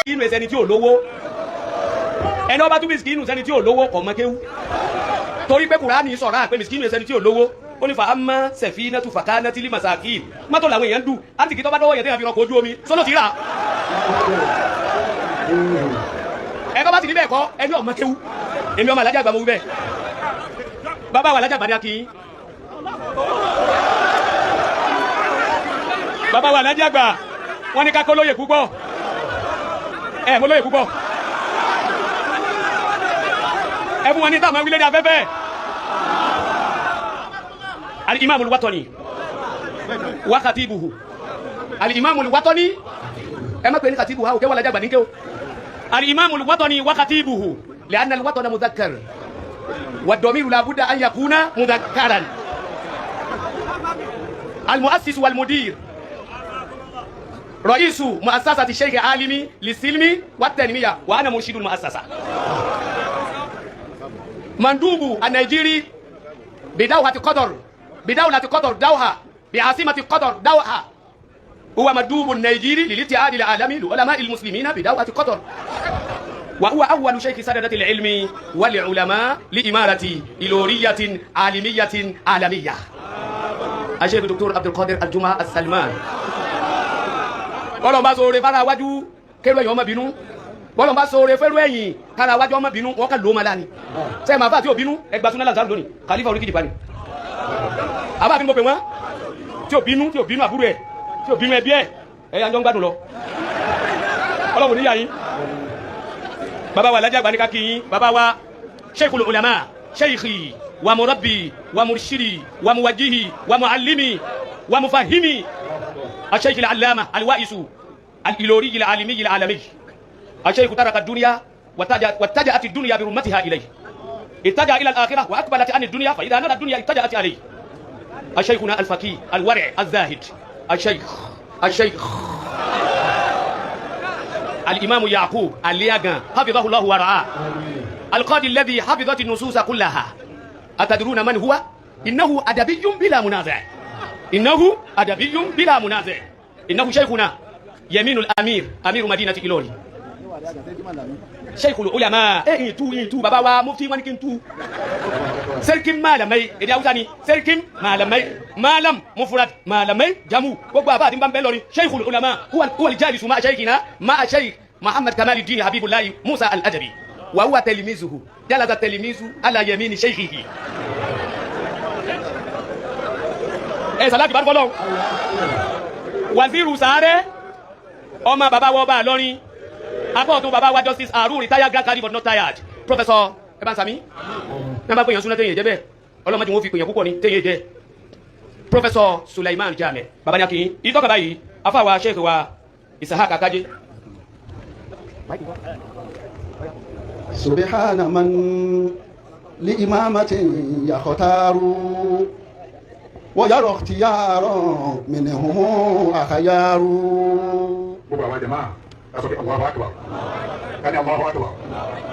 Miskinu ẹsẹni tí ò lówó. Ẹni ọba tún miskinu sẹni tí ò lówó kọ̀ mọ́ kéwú. Torí pé Kùránì sọ̀rọ̀ àpé miskinu ẹsẹni tí ò lówó. Ó ní fa amma safinatu fakanati li masakin. Mọ́tò làwọn èèyàn ń dù. Àti kìtọ́ bá dọ́wọ́ yẹn tẹ́yàn fi rọkọ̀ ojú omi. Sọ́nà ti rà. Ẹ bá bá ti ní bẹ́ẹ̀ kọ́ ẹni ọmọ kéwú. Èmi ọmọ alájà àgbà mo wí bẹ́ẹ̀. Bàbá wa alájà àgbà ní akin. Bàbá wa alájà àgbà wọ́n ní ká kó lóye púpọ̀. Ẹ mo lóye púpọ̀. Ẹ fún wọn ní táwọn wílé ní afẹ́fẹ́. Al-Imam al-Watani wa khatibuhu. Al-Imam al-Watani ẹ má pè ní khatibuhu àwọn kẹwàá alájà àgbà ní kéwò. Al-Imam al-Watani wa khatibuhu li'anna al-watana mudhakkar wa-ad-damiru la budda an yakuna mudhakkaran. Al-mu'assis wal-mudir رئيس مؤسسة الشيخ عالمي للسلم والتنمية وأنا مرشد المؤسسة. مندوب النيجيري بدوحة قطر، بدولة قطر دوحة، بعاصمة قطر دوحة. هو مندوب النيجيري للاتحاد العالمي لعلماء المسلمين بدوحة قطر، وهو أول شيخ سددة العلم والعلماء لإمارة إلورية عالمية عالمية، الشيخ الدكتور عبد القادر الجمعة السلمان. Bọ́lọ̀ bá sọ̀rọ̀ fara wájú kérò ẹ̀yìn ọmọ bínú, bọ́lọ̀ bá sọ̀rọ̀ fẹ́rù ẹ̀yìn kára wájú ọmọ bínú, wọn kà ló ma lánìí. Sẹ́yìn máa fà tí ò bínú ẹgbàá súná lanzaro lónìí kàlífà orí kìdìbà ni àbá àbí mo pè wọ́n tí ò bínú, tí ò bínú àbúrò ẹ̀, tí ò bínú ẹbí ẹ̀, ẹ̀ yà ń jọ ń gbádùn lọ. Ọlọ́run níyà yín. Bàbá wa alájà gbanika kì í bàbá wa sheikhul ulama, sheikhi wa murabbi wa murshidi wa muwajihi wa muallimi wa mufahimi, الشيخ العلامة الوائس الإلوري العالمي العالمي. الشيخ ترك الدنيا واتجهت الدنيا برمتها إليه، اتجه إلى الآخرة وأقبلت عن الدنيا، فإذا نرى الدنيا اتجهت عليه. الشيخنا الفقيه الورع الزاهد، الشيخ الإمام يعقوب الياغان حفظه الله ورعاه، القاضي الذي حفظت النصوص كلها. أتدرون من هو؟ إنه أدبي بلا منازع، إنه أدبي بلا منازع، إنه شيخنا يمين الأمير، أمير مدينة إيلوري، شيخ العلماء. إيه تو إيه تو bàbá wa mufti wọn ni kí n tú sẹ́ríkì malamai, èdè Hausa ni sẹ́ríkì malamai, malam mufrad, malamai jamu, gbogbo àbá àti nbà bẹ́ẹ̀ lọ́rin. شيخ العلماء هو هو الجالس مع شيخنا، مع شيخ محمد كمال الدين حبيب الله موسى الأدبي، وهو تلميذه، جلس التلميذ على يمين شيخه. Ẹ sàláàtì bá fọlọ́. Waziri sáré ọmọ bàbá wa ọba àlọrin, apá ọ̀tún bàbá wa Justice Harun, retired grand cadi but not tired, Professor ebansami ní bá pèyàn súná téyàn jẹ bẹ́ẹ̀, ọlọ́mọdé wọn fi pèyàn púpọ̀ ní téyàn jẹ, Professor Suleiman Jame. Bàbá ní akin ìtọ́ka báyìí, afáwa sheikh wa Isahak Akaje. سبحان من لإمامة يختار ويرى اختيارا منهم أخيار. Gbogbo àwọn jama, ẹ sọ pé Allahu Akbar, kani Allahu Akbar,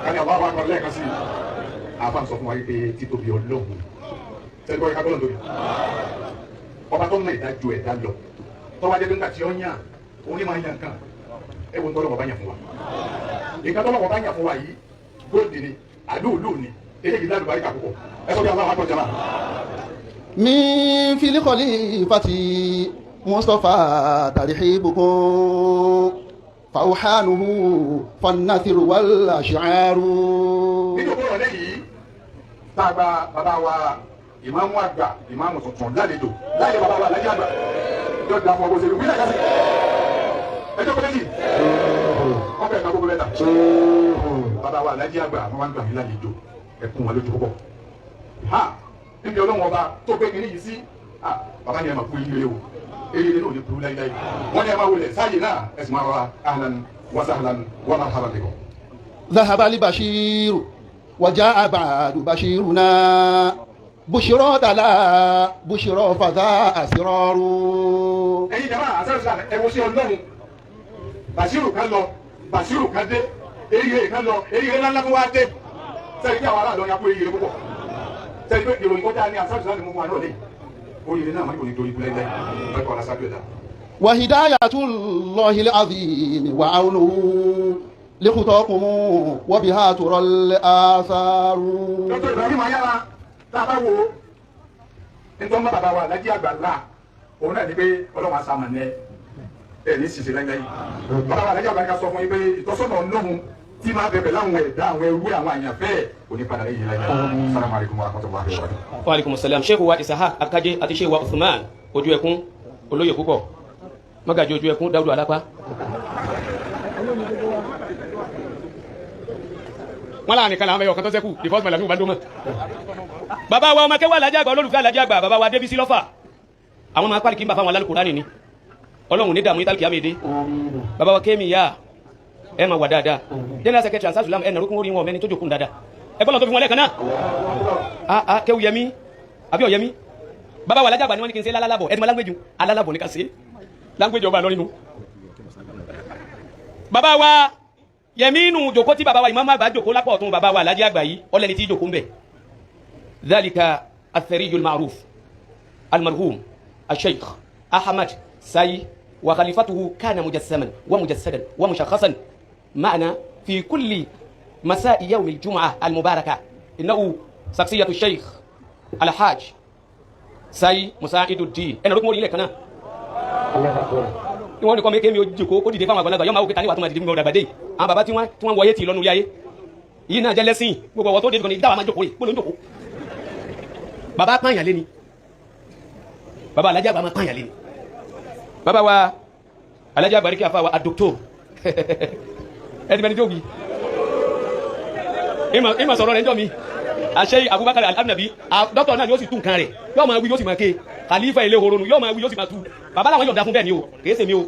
kani Allahu Akbar lẹ́ẹ̀kan sí i. Àfa ń sọ fún wa yìí pé títóbi Ọlọ́run sẹ́ni kọ́ ẹ̀ka gbọ́dọ̀ tóbi, ọba tó ń mọ ẹ̀dá ju ẹ̀dá lọ, tọ́wọ́ adé nígbà tí ó yàn òun ní máa yàn nǹkan. Ẹ wo ń tọ́lọ́wọ́ bá yàn fún wa, nǹkan tọ́lọ́wọ́ bá yàn fún wa yìí, góòdì ni, àdúgbò ni, eléyìí lálùbáríkà púpọ̀. Ẹ sọ pé Allahu Akbar, jama. من في الخليفة مصطفى ترحيبكم فأوحانه فالنثر والأشعار. Nínú òkúrò lẹ́yìn tá a gba bàbá wa ìmáàmù àgbà, ìmáàmù tuntun lálejò láyé, bàbá wa alájà àgbà yóò dá fún ọgbọ́n ṣèlú wílẹ̀ kásì ẹjọ́ kọ́lé yìí wọ́n fẹ́ẹ́ ká gbogbo bẹ́ẹ̀ ta. Bàbá wa alájà àgbà, wọ́n wá ń gbà mí lálejò, ẹkún wọn lójú púpọ̀ ha níbi ọlọ́wọ́n ọba tó gbé kínní yìí sí. Bàbá ni ẹ máa kú ilé o, eré náà ò ní kú láíláí. Wọ́n ní ẹ máa wọlé sáàyè náà, ẹ sì máa rọra ahlan wa sahlan wa marhaban bikum. ذهب البشير وجاء بعد بشيرنا بشرى تلا بشرى فذا أسرار. Ẹ̀yin jama àṣàṣà, ẹ wo sí Ọlọ́run. Bàṣírù kan lọ, Bàṣírù kan dé, eré kan lọ, eré ńláńlá tó wá dé. Sẹ́yìn bí àwọn aráàlú ọ̀yà kó eré púpọ̀ sẹ́yìn pé ìròyìn kọjá ní àṣàṣà ni mo fún wa náà lé oríire náà wọ́n ní kò ní torí ikú láíláí lọ́kọ̀ ọ̀la sáájú ẹ̀dá. وهداية الله العظيم وعونه لخطاكم وبها ترى الآثار. Dr. Ibrahim Ayára, tá a bá wo nítorí wọn bàbá wa Alhaji Àgbà là, òun náà ní pé Ọlọ́run àsàmà ní ẹ ní ṣiṣẹ́ láyé. Bàbá wa Alhaji Àgbà ní ká sọ fún yín pé ìtọ́sọ́nà Ọlọ́run tí máa bẹ̀bẹ̀ láwọn ẹ̀dá, àwọn ẹrú, àwọn àyànfẹ́ kò ní padà lẹ́yìn láyé. Salamu alaykum wa rahmatulahi wa barakatuh. Wa alaikum salam. Sheikh wa Isahak Akaje àti Sheikh wa Uthman ojú ẹkún, olóyè púpọ̀, mọ́gàjì ojú ẹkún, Dáúdù Alápá. Wọ́n láàrin kan làwọn ẹyọ kan tó sẹ́kù, the first man làbí ìbádọ́mọ̀. Bàbá wa ọmọ kẹwàá Alhaji Àgbà, olólùfẹ́ Alhaji Àgbà, bàbá wa Débísí Lọ́fà, àwọn máa pàlì kí n bá fáwọn alálùkùránì ni. Ọlọ́run ní dààmú ìtàlùkì àmì èdè. Bàbá wa kémi yá ẹ máa wà dáadáa. General secretary Ansar Sulam, ẹ nàró kún orí wọn mẹni tó jòkó dáadáa. Ẹ gbọ́dọ̀ tó fi wọn lẹ́ẹ̀kan náà. Ah ah, kéwù yẹmí àbí ọ̀yẹmí. Bàbá wa Alhaji Àgbà ni wọ́n ní kí n ṣe lálálàbọ̀. Ẹ ti mọ language alálàbọ̀ ní ká ṣe language ọba lọ́rìnú. Bàbá wa yẹmí nù jòkó tí bàbá wa ìmáàmù àgbà jòkó lápò ọ̀tún bàbá wa Alhaji Àgbà yìí, ọlẹ́ni tí jòkó ń bẹ̀. Dhalika athariyul ma'ruf almarhum asheikh Ahmad Sayi wa khalifatuhu kana mujassaman wa mujassadan wa mushakhasan ma'ana fi kulli masa'i yawm aljum'ah almubaraka, innahu shakhsiyatu sheikh alhaj Sayi Musaiduddin. Ẹnà lókun orí ilẹ̀ kan náà tí wọ́n ní kọ́ mi kémi ojú kó dìde fáwọn àgbàlagbà yọ́n máa wò kíta níwà tó máa dìde mímọ́ dàgbàdé. Àwọn bàbá tí wọ́n wọ̀nyé tì lọ́nu ilé ayé yìí náà jẹ́ lẹ́sìn gbogbo ọ̀wọ́ tó dé ní dáwà máa jókòó rè gbọ́dọ̀ ń jókòó. Bàbá pààyàn lé ni, bàbá Alhaji Àgbà máa pààyàn lé ni. Bàbá wa Alhaji Àgbà ní kí a fa wa adoctor ẹni bẹni tó wí ìmọ̀ sọ̀rọ̀ rẹ̀ ń jọ mi àṣẹ Abubakar Al-Anabi dókítà náà yóò sì tún nǹkan rẹ̀, yóò máa wí, yóò sì máa ké. Khalifa ilé horonu yóò máa wí, yóò sì máa tú. Bàbá làwọn yọ̀ǹda fún bẹ́ẹ̀ ni o, kìí ṣe mi o.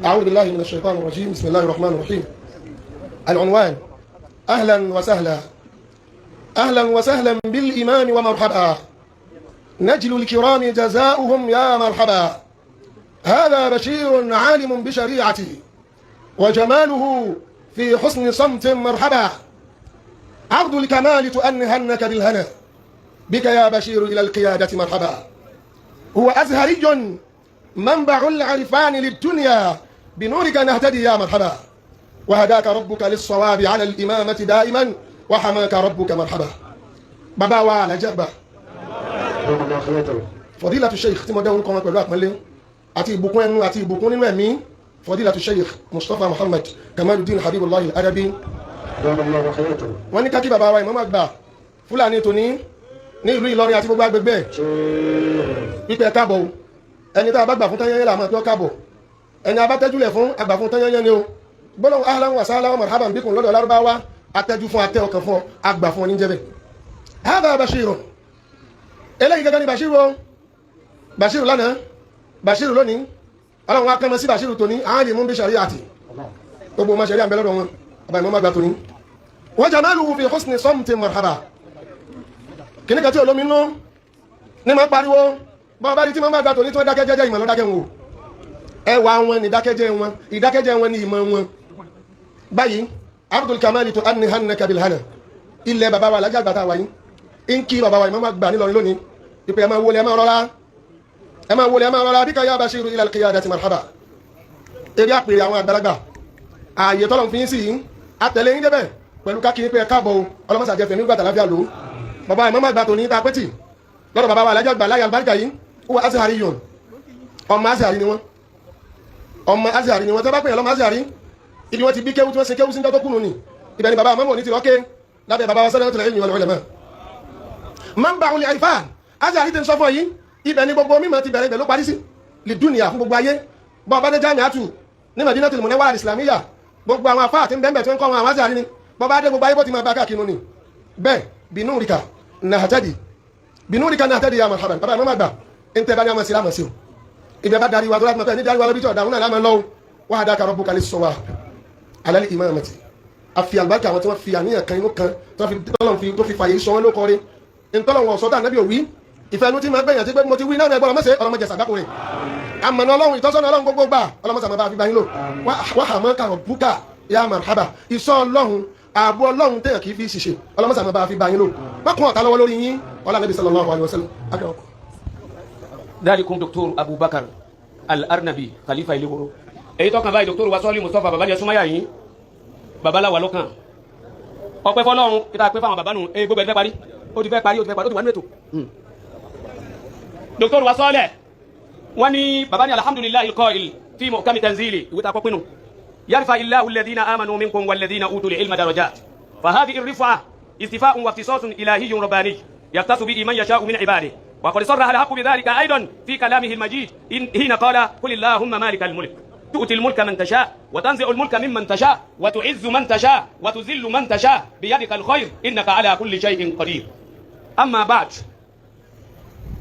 أعوذ بالله من الشيطان الرجيم، بسم الله الرحمن الرحيم. العنوان: أهلا وسهلا، أهلا وسهلا بالإمام ومرحبا، نجل الكرام جزاؤهم يا مرحبا. هذا بشير عالم بشريعته وجماله في حسن صمت مرحبا. عرض الكمال تؤنهنك بالهنا، بك يا بشير إلى القيادة مرحبا. هو أزهري منبع العرفان للدنيا، بنورك نهتدي يا مرحبا. وهداك ربك للصواب على الإمامة دائما، وحماك ربك مرحبا. Bàbá wa Alhaji Àgbà, Fadilatu Sheikh, tí mo dá orúkọ wọn pẹ̀lú àpọ́nlé àti ìbùkún ẹnu àti ìbùkún nínú ẹ̀mí, Fadilatu Sheikh Mustapha Muhammad Kamaluddin Habibullah Al-Adabi, wọ́n ní kákí bàbá wa Ìmáàmù Àgbà Fúlàní tòní ní ìlú Ìlọrin àti gbogbo agbègbè pípẹ́ káàbọ̀ o. Ẹni tá a bá gbà fún tányányán là máa pé ọ káàbọ̀. Ẹni a bá tẹ́júlẹ̀ fún àgbà fún tányányán ni o. Gbọ́dọ̀ ahlan wa sahlan wa marhaban bikum lọ́dọ̀ Lárúbáwá, atẹ́jú fún atẹ́ ọkàn fún ọ, àgbà fún ọ ní jẹ́bẹ̀. Hadha bashirun, eléyìí gẹ́gẹ́ ni Bashiru o. Bashiru lánàá, Bashiru lónìí, Ọlọ́run wa kẹ́mọ́ sí Bashiru tòní. Alimun bi shari'ati, gbogbo ọmọ sẹ̀rí àmbẹ́ lọ́dọ̀ wọn, ọba ìmọ̀ àgbà tòní. Wa jamaluhu fi husni samtin marhaba. Kìnnìkan tí olómi nú ní máa pariwo bọ́n bá rí tí wọ́n bá gbà tòní tí wọ́n dákẹ́ jẹ́jẹ́, ìmọ̀ ló dákẹ́ wọn o. Ẹwà wọn ni dákẹ́jẹ́ wọn, ìdákẹ́jẹ́ wọn ni ìmọ̀ wọn. Báyìí Abdul Kamali tó anihannaka bilhana, ilẹ̀ bàbá wa Alhaji Àgbà tá a wáyé ń kí bàbá wa Ìmáàmù Àgbà nílọrin lónìí ìpè ẹ máa wọlé, ẹ máa rọra, ẹ máa wọlé, ẹ máa rọra. Bika ya Bashiru ila al-qiyadati marhaba. Eré àpèrè àwọn àgbàlagbà ààyè tọ́lọ̀ fi ń sí yìí, àtẹ̀lé yín débẹ̀ pẹ̀lú káàkiri pé ẹ káàbọ̀ o. Ọlọ́mọsàjẹ́ fẹ̀mí gbàtà láfíà lò ó. Bàbá Ìmáàmù Àgbà tòní ta pẹ́tì lọ́dọ̀ bàbá wa Alhaji Àgbà láyé àlùbáríkà yìí, wọ́n azihari yòn, ọmọ azihari ni wọ́n, ọmọ azihari ni wọ́n. Tẹ́ bá pè é lọ́mọ azihari, ibi wọ́n ti bí kéwú tí wọ́n ṣe kéwú sí tó kùnú ni. Ibẹ̀ ni bàbá àmọ́ ní ti lọ́kẹ́ lábẹ́ bàbá wa sẹ́lẹ̀ tó lẹ́yìn ìwọlẹ̀ mọ́. Manba'ul irfan, azihari ti ń sọ fún ọ yìí, ibẹ̀ ni gbogbo mímọ̀ ti bẹ̀rẹ̀, ibẹ̀ ló parí sí lè dúnìyà fún gbogbo ayé. Bọ́ ọba dé Jamiatu ní Madinatul Munawwara al-Islamiyya, gbogbo àwọn afá àti bẹ́ẹ̀ tí wọ́n kọ́ wọn àwọn azihari ni. Bọ́ bá dé gbogbo ayé bó ti máa bá káàkiri ni bẹ́ẹ̀. Binurika nahtadi, binurika nahtadi ya marhaban. Bàbá àmọ́ àgbà ntẹ bá ní àmọ́ sí lámọ̀ sí o. Ibi bá darí wa tó láti mọ̀ pé ní darí wa lọ́bí tí ọ̀dà òun náà lámọ̀ lọ́wọ́. Wa hadaka rabbuka lis-sawab ala al-imamati. Àfi àlùbáríkà àwọn tí wọ́n fi àníyàn kan inú kan tó fi tọ́lọ̀ fi tó fi fàyè sọ wọn ló kọrin. Ntọ́lọ́wọ̀n sọ́tà nẹ́bí òwí ìfẹ́ inú tí máa gbẹ̀yàn tí pé mo ti wí náà ẹgbọ́n ọmọọṣẹ́ ọlọ́mọdé sàdákùnrin àmọ̀nà ọlọ́run ìtọ́sọ́nà ọlọ́run gbogbo gbà ọlọ́mọṣà máa bá fi bá yín lò wà á mọ́ kàrọ̀ búkà ya marhaba ìsọ ọlọ́run ààbò ọlọ́run téèyàn kì í fi ṣiṣẹ́ ọlọ́mọṣà máa bá fi bá yín lò mọ́kùn ọ̀tá lọ́wọ́ lórí yín ọlá nàbí sallallahu alaihi wasallam. Dalikum Dr. Abubakar Al-Arnabi Khalifa Ileworo. Èyí tọkàn báyìí Dr. Wasoli Mustapha baba ní ẹsùnmáyà yín babaláwa lọ́kàn ọpẹ́ fọ́lọ́run kíta pé fáwọn bàbá nù ee gbogbo ẹ fẹ́ parí ó ti fẹ́ parí ó ti fẹ́ parí ó ti wà nínú ètò. Dr. Wasole wọ́n ní baba ní alhamdulillahi al-qa'il fi muhkami tanzili ìwé ta kọ́ pinnu yarfa illahu alladhina amanu minkum walladhina utul ilma darajat fahadhihi ar-rif'a istifa'un wa ikhtisasun ilahiyyun rabbani yaqtasu bihi man yasha'u min ibadihi وقد صرح الحق بذلك أيضا في كلامه المجيد حين قال قل اللهم مالك الملك تؤتي الملك من تشاء وتنزع الملك ممن تشاء وتعز من تشاء وتذل من تشاء بيدك الخير إنك على كل شيء قدير. أما بعد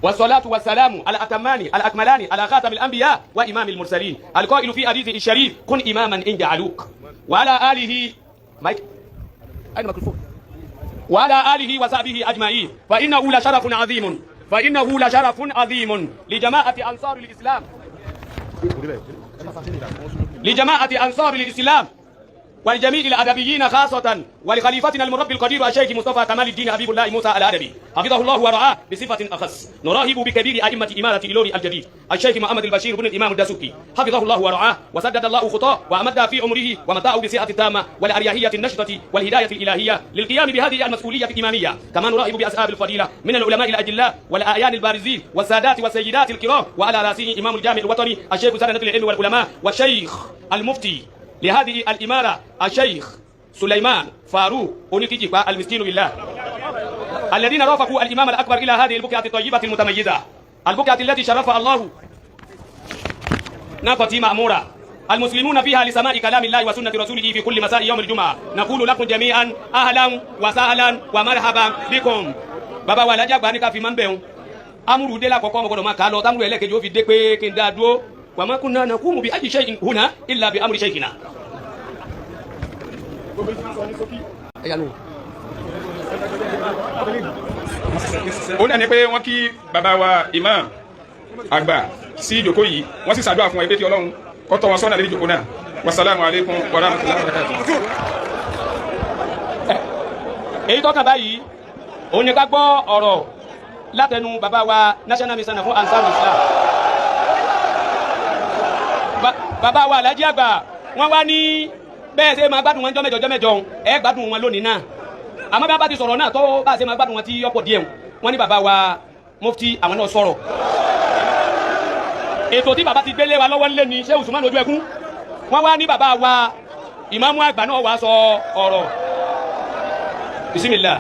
والصلاة والسلام على الأتمان الأكملان على خاتم الأنبياء وإمام المرسلين القائل في حديثه الشريف كن إماما إن جعلوك وعلى آله مايك أين الميكروفون وعلى آله وصحبه أجمعين فإنه لشرف عظيم فإنه لشرف عظيم لجماعة أنصار الإسلام لجماعة أنصار الإسلام ولجميع الأدبيين خاصة ولخليفتنا المربي القدير الشيخ مصطفى كمال الدين حبيب الله موسى الأدبي حفظه الله ورعاه بصفة أخص. نراهب بكبير أئمة إمارة إيلوري الجديد الشيخ محمد البشير بن الإمام الدسوقي حفظه الله ورعاه وسدد الله خطاه وأمد في عمره ومتاعه بصحة التامة والأريحية النشطة والهداية الإلهية للقيام بهذه المسؤولية الإمامية. كما نراهب بأصحاب الفضيلة من العلماء الأجلاء والأعيان البارزين والسادات والسيدات الكرام وعلى رأسه إمام الجامع الوطني الشيخ سنة العلم والعلماء والشيخ المفتي لهذه الإمارة الشيخ سليمان فاروق أونيكيجيكوا المسكين بالله الذين رافقوا الإمام الأكبر إلى هذه البقعة الطيبة المتميزة البقعة التي شرفها الله ناقتي مأمورة المسلمون فيها لسماع كلام الله وسنة رسوله في كل مساء يوم الجمعة. نقول لكم جميعا أهلا وسهلا ومرحبا بكم. Bàbá wa Alhaji Àgbà ní ká fi máa ń bẹ̀rù amúrú dé lákọ̀ọ́kọ́ ọmọ gbọ́dọ̀ máa kà á lọ támúrú ẹlẹ́kẹ̀jì ó fi dé pé kí n dá dúró وما كنا نقوم بأي شيء هنا إلا بأمر شيخنا. Ó náà ní pé wọ́n kí bàbá wa imam àgbà sí ìjókòó yìí wọ́n sì ṣàdúrà fún ẹgbẹ́ tí Ọlọ́run kó tọ́ wọn sọ́nà lórí ìjókòó náà. Wasalaamu aleykum wa rahmatulahi wa barakatuh. Èyí tọ́kàn báyìí òun ni ká gbọ́ ọ̀rọ̀ látẹnu bàbá wa national mission fún Ansar Islam. Bàbá wa Alhaji Àgbà wọ́n wá ní bẹ́ẹ̀ ṣe máa gbádùn wọn jọ́ mẹ́jọ jọ́ mẹ́jọ ẹ gbádùn wọn lónìí náà àmọ́ bí wọ́n bá ti sọ̀rọ̀ náà tó bá ṣe máa gbádùn wọn tí ọ̀pọ̀ díẹ̀ wọ́n ní bàbá wa mufti àwọn náà sọ̀rọ̀ ètò tí bàbá ti gbélé wa lọ́wọ́ nílé ni ṣé Usman ojú ẹkún wọ́n wá ní bàbá wa ìmáàmù àgbà náà wá sọ ọ̀rọ̀ bismillah.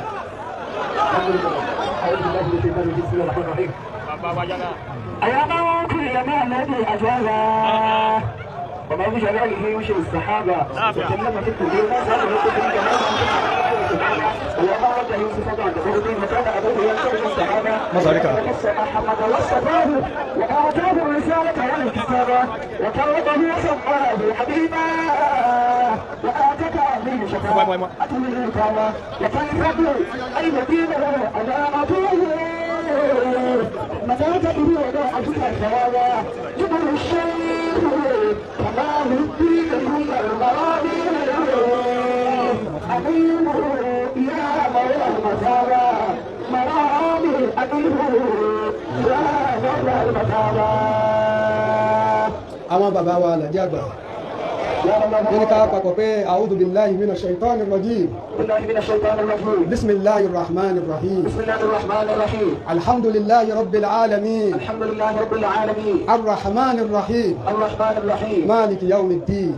وما بجلاله يوشي السحابة وكلم في الكبير ما زال يقول وما رد يوسف بعد بعد مكان أبوه ينتهي السحابة أحمد وصفاه وأعطاه الرسالة والكتابة وكرمه وسماه حبيبا وآتك من شفاعة أتوه وكيف أي دينه أنا أبوه متى به وداعتك الثوابا جبر الشيخ كمال الدين كل المرامي أمينه يا مولى المثابة مرامي أمينه يا مولى المثابة. Àwọn bàbá wa Alhaji Àgbà wọ́n ní ká papọ̀ pé a'udhu billahi minash shaitanir rajim. Bismillahir rahmanir rahim. Alhamdulillahi rabbil alamin. Arrahmanir rahim. Maliki yawmiddin.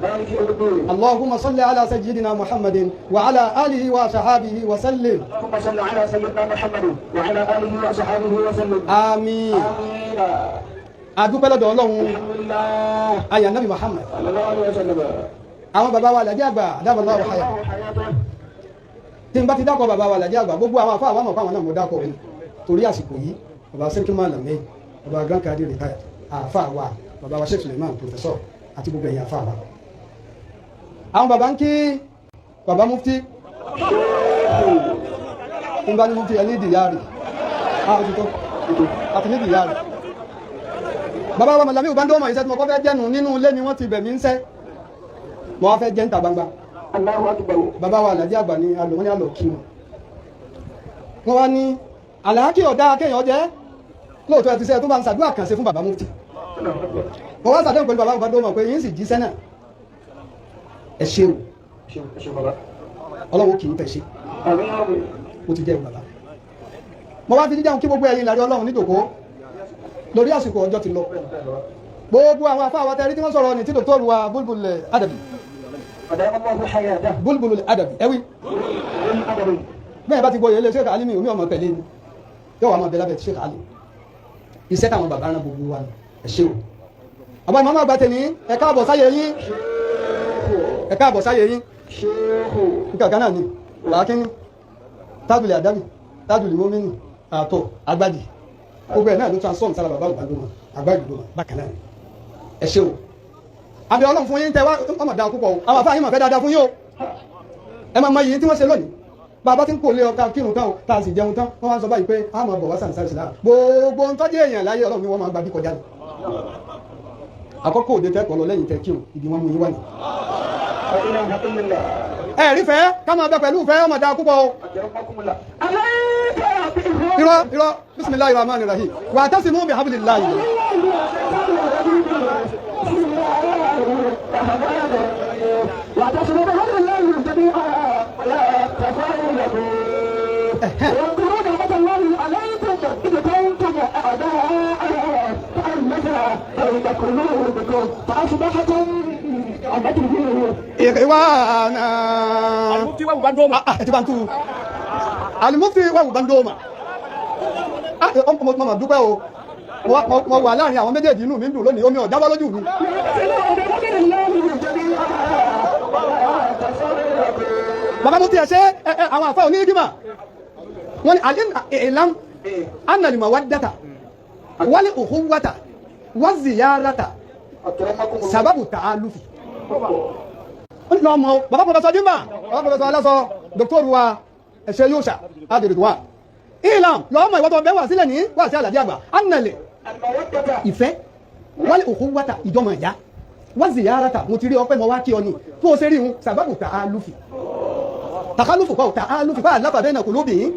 Allahumma salli ala sayyidina Muhammadin wa ala alihi wa sahabihi wa sallim. Allahumma salli ala sayyidina Muhammadin wa ala alihi wa sahabihi wa sallim. Àmín. Adúpẹ́ lọ́dọ̀ Ọlọ́run ayà Nabi Muhammad. Àwọn bàbá wa Alhaji Àgbà dábàlá ọ̀háyà tí n bá ti dákọ̀ bàbá wa Alhaji Àgbà gbogbo àwọn afọ àwọn ọmọ àwọn náà mo dákọ̀ wọn torí àsìkò yìí bàbá sẹ́kí Malami bàbá Grand Kadi retired àfa wa bàbá wa Sheikh Suleiman professor àti gbogbo ẹ̀yìn àfa wa. Àwọn bàbá ń kí bàbá mufti tí n bá ní mufti ẹni ìdìyà rè. Ah, ó ti tó àti níbi ìyá rẹ̀. Bàbá wa Màlàmí Ubandoma, iṣẹ́ tí mo kọ́ fẹ́ jẹ́nu nínú ilé ni wọ́n ti bẹ̀ mí ń sẹ́. Mo wá fẹ́ jẹ́ níta gbangba. Allahu akbar. Bàbá wa Àlàjí àgbà ni alò, wọ́n ní àlọ́ kí wọn. Wọ́n wá ní àlàákì ọ̀dà kéèyàn jẹ́ lóòótọ́, ẹ ti sẹ́ tó bá ń ṣàdúrà kàn ṣe fún bàbá mufti. Mo wá ṣàdéhùn pẹ̀lú bàbá Ubandoma pé yín sì jíṣẹ́ náà. Ẹ ṣeun, Ọlọ́run kì í tẹ̀ ṣe. Ó ti jẹ́ bàbá. Mo wá fi jíjẹun kí gbogbo ẹ̀yin ìlàrí Ọlọ́run níjòkó lórí àsìkò, ọjọ́ ti lọ. Gbogbo àwọn afá wa tẹ́rí tí wọ́n sọ̀rọ̀ ní tí dòkítọ́rù wa Bulbul Adabi. Bulbul Adabi ẹwí bẹ́ẹ̀ bá ti gbọ́ yẹlé Sheikh Alimi, omi ọmọ tẹ̀lé ni yóò wà máa bẹ lábẹ́ Sheikh Ali. Iṣẹ́ táwọn bàbá rán gbogbo wa ni. Ẹ ṣé o, àbá ìmọ̀ àgbà tẹ̀lé. Ẹ káàbọ̀ sáyé yín, ẹ káàbọ̀ sáyé yín. Nǹkan kan náà ni làákínní, tábìlì àdábì, tábìlì mọ́mínì, àtọ̀ agbájì, gbogbo ẹ̀ náà ló transform sára bàbá Ubandoma, àgbájì ló bákan náà ni. Ẹ ṣé o, àbí Ọlọ́run fún yín tẹ wá ọmọ dáa púpọ̀ o. Àwọn afáàyàn máa fẹ́ dáadáa fún yín o. Ẹ máa mọ iyì tí wọ́n ṣe lónìí. Bàbá tí ń kò lé ọkà kírun tán o, tá a sì jẹun tán, wọ́n wá ń sọ báyìí pé a máa bọ̀ wá sàn sáà. Gbogbo ń tọ́jú èèyàn láyé, Ọlọ́run ni wọ́n máa gba bí kọjá ni. Àkọ́kọ́ òde tẹ́kọ̀ọ́ lọ lẹ́yìn tẹ́ kírun, ibi wọn mú yín wá ní. Ẹ rí fẹ́ ká máa bẹ pẹ̀lú fẹ́, ọmọ dáa púpọ̀ o. Irọ́ irọ́, bisimilahi rahman rahim, wà á tẹ́sí mú bi hablillahi. واعتصموا بحبل الله جميعا ولا تفرقوا واذكروا نعمة الله عليكم إذ كنتم أعداء فألف بين قلوبكم فأصبحتم بنعمته إخوانا. Alimufti wa Ubandoma. Ah, ẹ ti bá ń tú Alimufti wa Ubandoma. Ah, ọmọ mọ̀ dúpẹ́ o. Mo wà láàrin àwọn méjèèjì, inú mi ń dùn lónìí, omi ọ̀dá wá lójú mi. واعتصموا بحبل الله جميعا ولا تفرقوا. Bàbá mo ti ẹ̀ ṣe ẹ ẹ àwọn àfa onígímà wọ́n ní alẹ́ ìlàm anàlìmọ̀ wá dátà wálé òhún wátà wá ziyarata sábàbù tààlùfì. Ó ní lọ́mọ o, bàbá Professor Jimba, bàbá Professor Aláṣọ, dókítọ̀rù wa, ẹ̀ṣẹ̀ yóò ṣà ádìrìtì wa ìlàm lọ́mọ ìwọ́tọ̀ bẹ́ẹ̀ wà sílẹ̀ ní wà sí àlàdé àgbà anàlẹ̀ ìfẹ́ wálé òhún wátà ìjọmọ̀ ìyá wá ziyarata. Mo ti rí ọpẹ́, mo wá kí ọ ní tó o ṣe rí hun sábàbù tààlùfì, tàkálùfù kọ́ tààlùfì fáà láfàbẹ́ náà kò lóbìnrin.